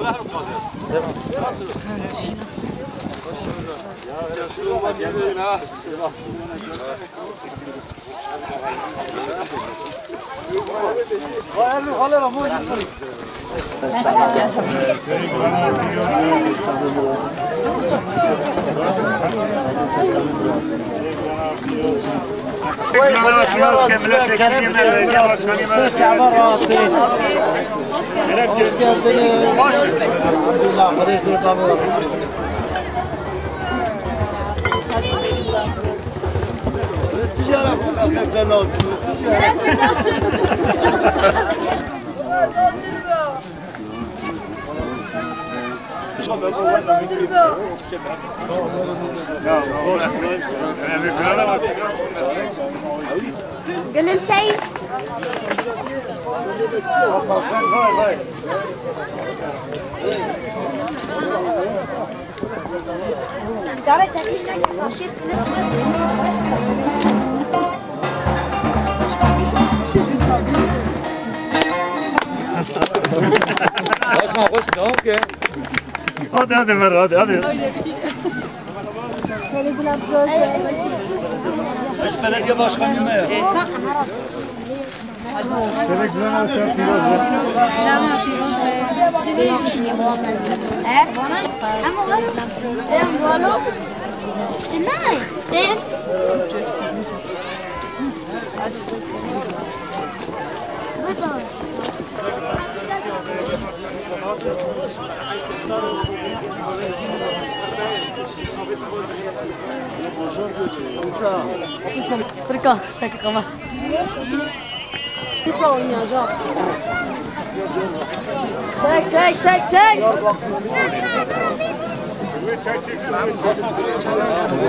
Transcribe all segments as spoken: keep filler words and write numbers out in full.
Hoş geldiniz. Elhamdülillah, Xwedê ji dor da bibare. Gülümseyin. Başkan, hoş geldin. Hadi, hadi Merve, hadi, hadi. Belediye başkanı mı? Furkan, dakika var. Kısa oynayacak. Çek, çek, çek, çek.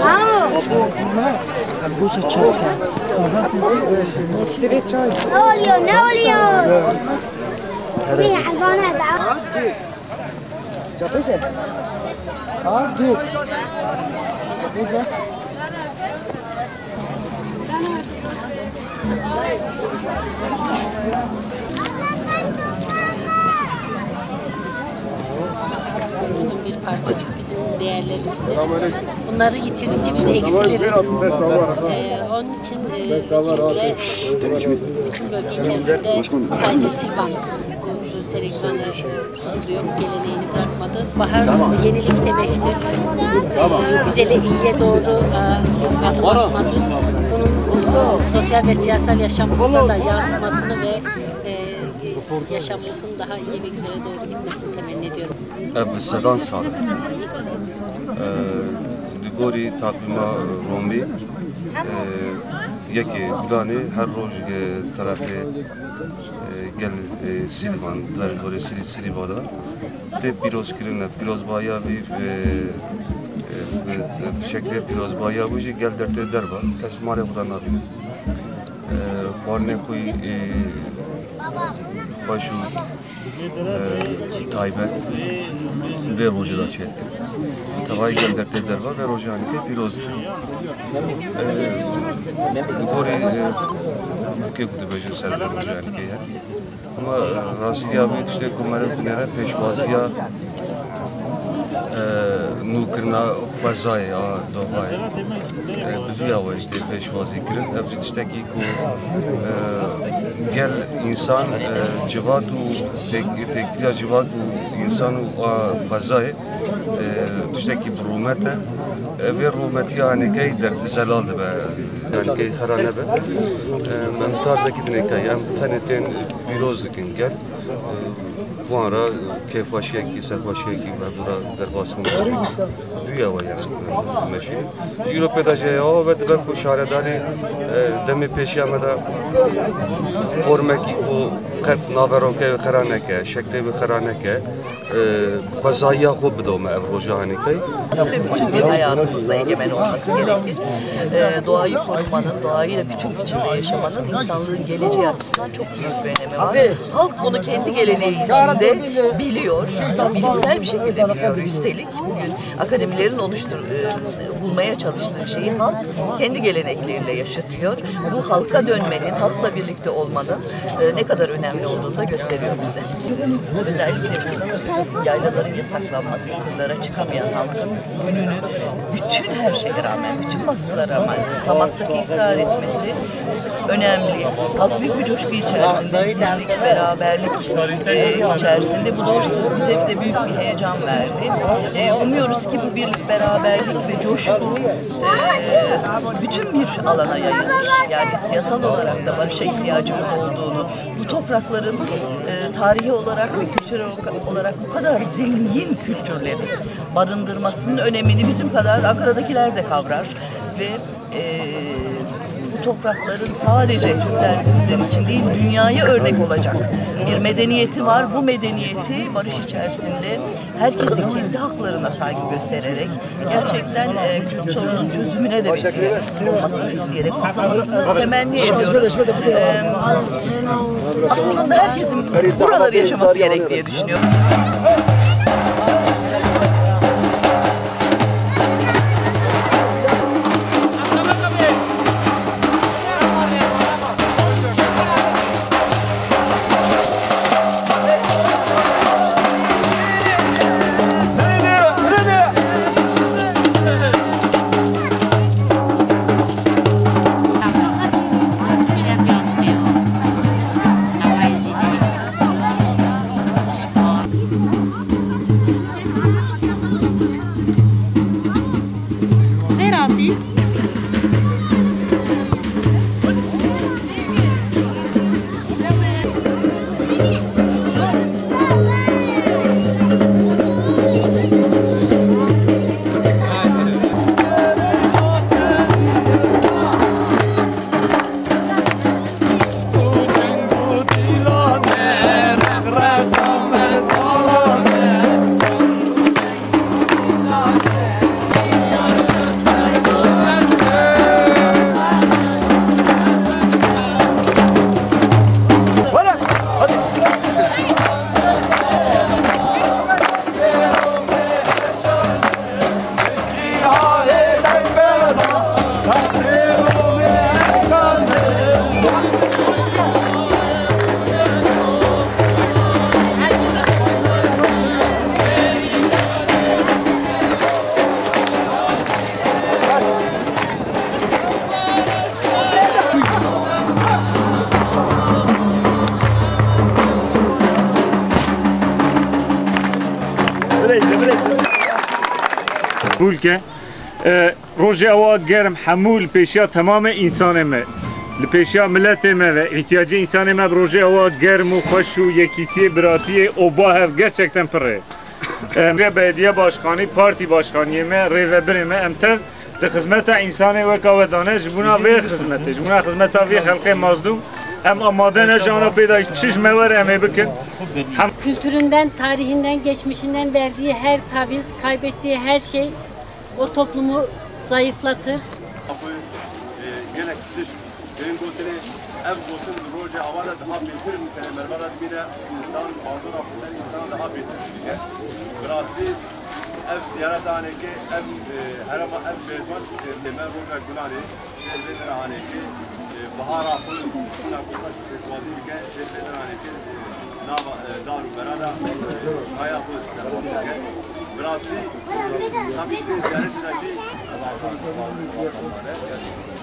Bravo. Ne oluyor, ne oluyor? Bir hayvana da. Çapıcı. Ha, dur. Burada. Bizim bir parçası, bizim değerlerimizdir. Bunları yitirince biz eksiliriz. Ee, onun için, e, öncelikle bütün bölge içerisinde sadece Silvan bu seleksiyonu sürdürüyor, bu geleneğini bırakmadı. Bahar yenilik demektir. Ee, güzele, iyiye doğru, e, bir adım atmadır. Bunun, e, sosyal ve siyasal yaşamımıza da yansımasını ve, e, yaşamımızın daha iyi ve güzele doğru gitmesini temenni ediyorum. Ev bi sedan sal e, di gorî takvîma Romî, e, yekê Gulanê her roj, e, terefê, e, gel, e, Silvan, der gorê Sirî, Sirîva de tê pîrozkirin. Pîrozbahiya vî, e, e, bi, bi şeklê pîrozbahiya wî jî gel dertê derva kes malê xwe de nabîne. E, xwarinê xwe, e, xweş û e, taybet vê rojê de çêdikin. Tevayî gel dertê derva vê rojê hanîkê pîroz dikin. E, li gorî, e, kê ku dibêjin ser vê rojê hanîkê ye. Ama, e, rastiya vê tiştê ku meriv dinêre pêşwaziya, e, nûkirina xwezayê a doxayê. E, bi vî awayî tê pêşwazî kirin. Ev jî tiştekî ku, e, gel însan, e, civat û têk-, têkiliya civak û însan û a xwezayê, e, tiştekî bi rûmet e. E, vê rûmetiya hanîkeyî derd zelal dibe. Hanîkeyî xera nebe. E, em tarzekî dinê kayî. Em tenê tên pîroz dikin gel. E, wan re kêfxweşiyekî, serxweşiyekî me gura derbas xwe bikin. Vî ye we yani, dimeşînin. Îro pê de jî heya ve dibe ku şaredarî, e, demê pêşiya me de formekî ku qet naverokê wê xera neke, şeklê wê xera neke, e, xwezayiya xwe bido me ev roja hanîkey. Ve bütün bir hayatımızda egemen olması gerekir. E, doğayı korumanın, doğayla bütünlük içinde yaşamanın insanlığın geleceği açısından çok büyük bir önemi var. Halk bunu kendi geleneği içinde biliyor, bilimsel bir şekilde biliyor. Üstelik bugün akademilerin oluştur-, e, bulmaya çalıştığı şeyi halk kendi gelenekleriyle yaşatıyor. Bu halka dönmenin, halkla birlikte olmanın, e, ne kadar önemli olduğunu da gösteriyor bize. Özellikle bu yaylaların yasaklanması, kırlara çıkamayan halkın gününü bütün her şeye rağmen, bütün baskılara rağmen kutlamaktaki ısrar etmesi önemli. Halk büyük bir coşku içerisinde, birlik, beraberlik, e, içerisinde. Bu doğrusu bize de büyük bir heyecan verdi. E, umuyoruz ki bu birlik, beraberlik ve coşku, e, bütün bir alana yayılır. Yani siyasal olarak da barışa ihtiyacımız olduğunu, bu toprakların, e, tarihi olarak ve kültürel olarak bu kadar zengin kültürleri barındırmasının önemini bizim kadar Ankara'dakiler de kavrar ve, e, bu toprakların sadece Türkler, Kürtler için değil, dünyaya örnek olacak bir medeniyeti var. Bu medeniyeti barış içerisinde herkesin kendi haklarına saygı göstererek, gerçekten, e, Kürt sorunun çözümüne de vesile olmasını isteyerek kutlamasını temenni ediyoruz. E, aslında herkesin buraları yaşaması gerek diye düşünüyorum. Xêr hatî. Bulke. E, rojê awa germ hemû li pêşiya temamê însanê me, li pêşiya miletê me ve îhtiyacê însanê me bi rojê awa germ û xweş û yekîtiyê, biratiyê û ba hev gerçekten pir e. Em rê belediye başkanî, partî başkaniyê me, rêvebirê me, em tev di xizmeta însanê weka we dane, ji bona vê xizmetê, ji bona xizmeta vê xelkê mazlûm, em amade ne ji ana pê de çi ji me were em ê bikin. Hem Kültüründen, tarihinden, geçmişinden verdiği her taviz, kaybettiği her şey o toplumu zayıflatır. Xwe, e, gelek tişt kirin gotinê. Ev gotin li rojê awa de daha bêtir, li serê merva de dimîne, însan bandora xwe ser însan daha bêtir dike. Bi rastî ev ziyareta anêkê, ev, e, herema, ev mêvan, e, tême roja gulanê. Jêr vê dera anêkê, e, bahara xwe, xwina ku xweş pêşwazî dike, jêr vê dera anêkê, e, nava, e, dar û bera de, e, kaya xwe serbaz dike. Bi rastî, tabî vê ziyaretê de jî, e, şehîdê mezin,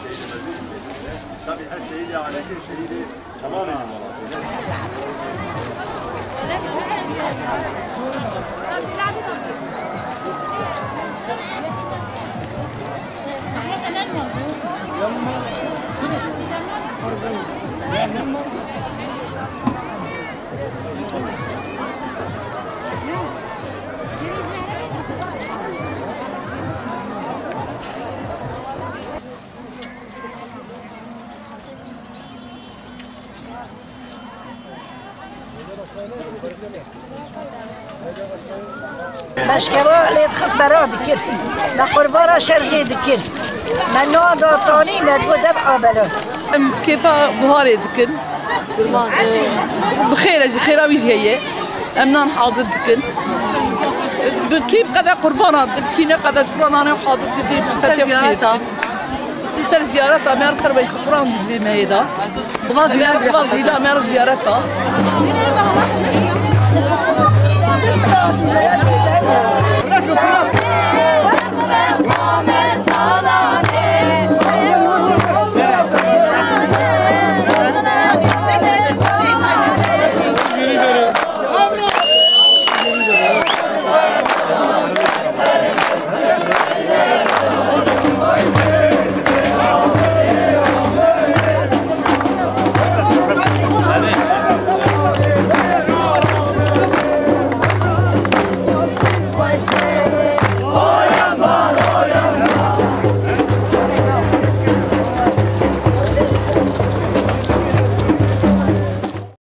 şehîdê mezin. Tabî her şehîdê anêkê, şehîdê Beşkeva lê dixist bera dikir. Me qurbana şer jê dikir. Me nan da tanî, me digo dev abelo. Em kêfa buharê dikin. Bi xêr e, ji xêra wî jî heye. Em nan hazir dikin. Bi kî bi qede qurbana, bi kî ne qede sifra nanê hazir dikin, bi fetê xwe dikin. Siz Ser ziyareta me, ser Veysel Kur'an di vê mehê de. Xwezî la me ziyareta.